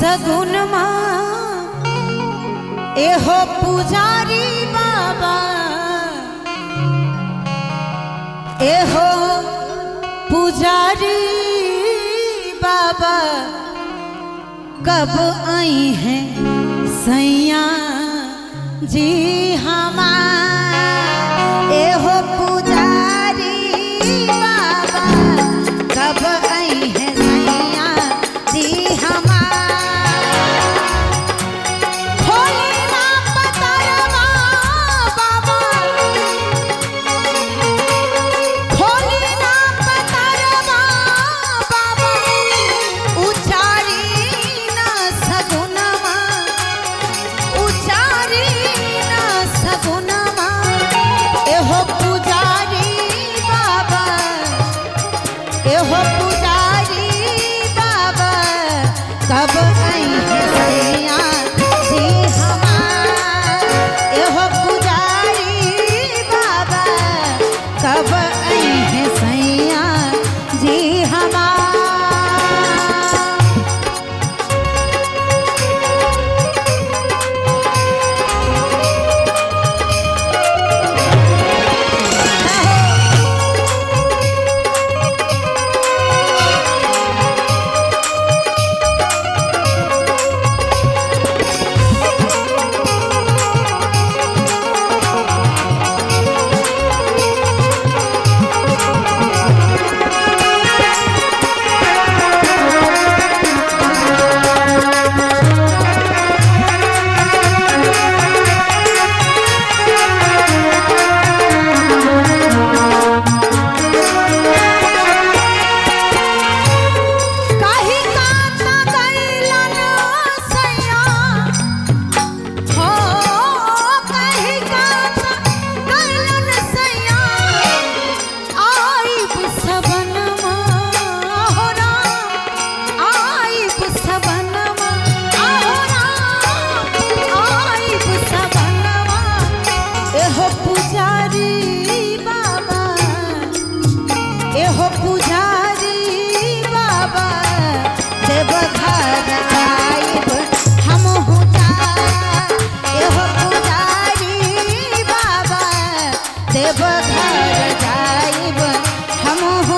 सगुनमा एहो पुजारी बाबा, एहो पुजारी बाबा, कब आई हैं सैया जी हमार। एहो पुजारी बाबा, कब आई हैं सैया जी हमार। खोली ना पतरवा बाबा, खोली ना पतरवा बाबा, उचारी ना सगुनमा, उचारी ना सगुनमा। एहो पुजारी बाबा, एहो पुजारी बाबा, कब आई है सैया जी हमार। एहो पुजारी बाबा, कब आई है सैया जी हमार। काहे काता गैलन सैया हो, काहे काता गैलन सैया, आइब सबनमा हो राम, आइब सबनमा आहो राम, आइब सबनमा। एहो पुजारी बाबा, एहो पुजारी बाबा, देवघर जाइब हमहु एहो पुजारी बाबा, देवघर जाइब हमहु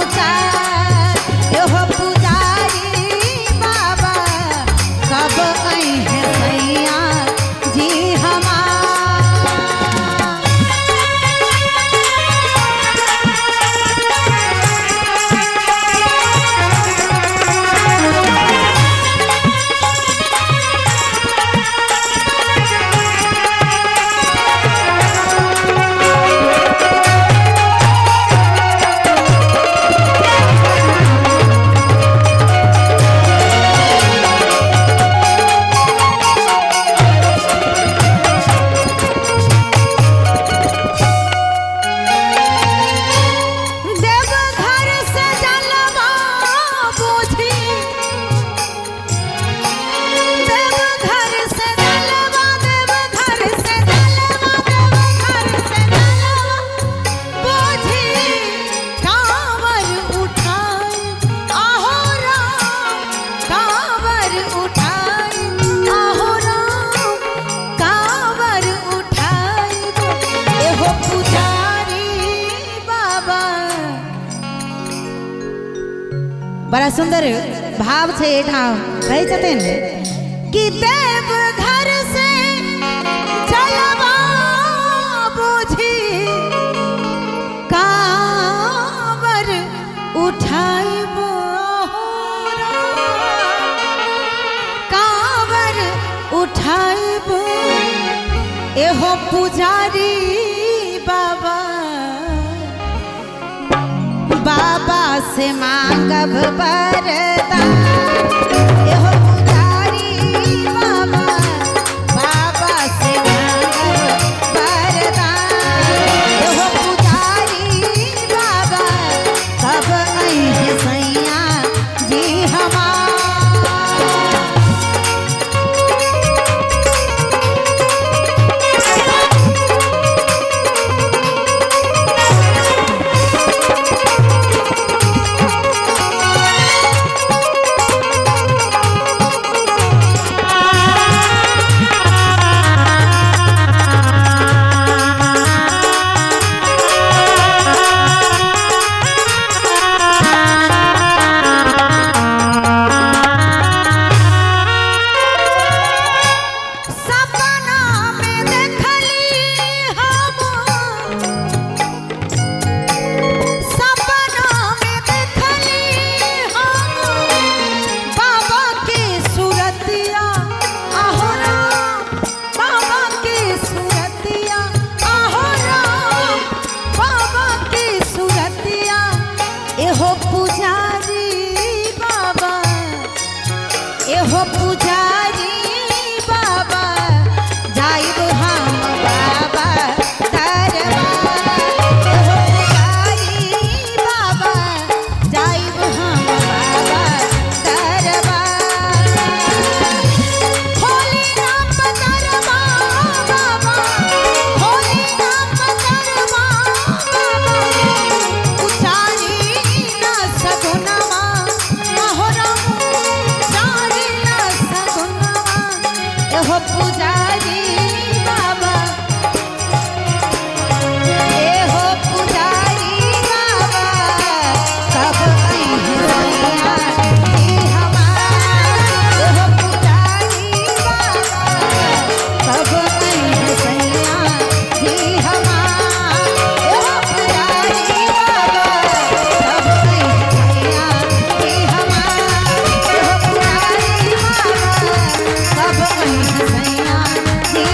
एहो पुजारी बाबा, कब अइहे सैया जी हमार। देवघर से जलवा बूझी, देवघर से जलवा, देवघर से जलवा, देवघर से जलवा बूझी, कांवर उठाई आहो राम, कांवर उठाई आहो राम, कांवर उठाई। एहो पुजारी बाबा, बड़ा सुंदर भाव छै एहिठाम। कहै छथिन कि देव घर से जलवा बूझी, कांवर उठाइब कांवर उठाइब। एहो पुजारी बाबा, बाबा से मांगब वरदान। एहो पुजारी बाबा, बाबा से मांगब वरदान। एहो पुजारी बाबा, कब अइहे सैया जी हमार। एहो पुजारी बाबा जाइब हम बाबा दरबार। एहो पुजारी बाबा जाइब हम बाबा दरबार। होली नाम दरबार बाबा, होली नाम दरबार बाबा, उचारी ना सगुनवा मोहरम, उचारी ना सगुनवा। एहो पुजारी बाबा, एहो पुजारी बाबा, कब अइहे सैया जी हमार। एहो पुजारी बाबा, कब अइहे सैया जी हमार। एहो पुजारी बाबा, कब अइहे सैया जी हमार। एहो पुजारी बाबा, कब अइहे सैया जी।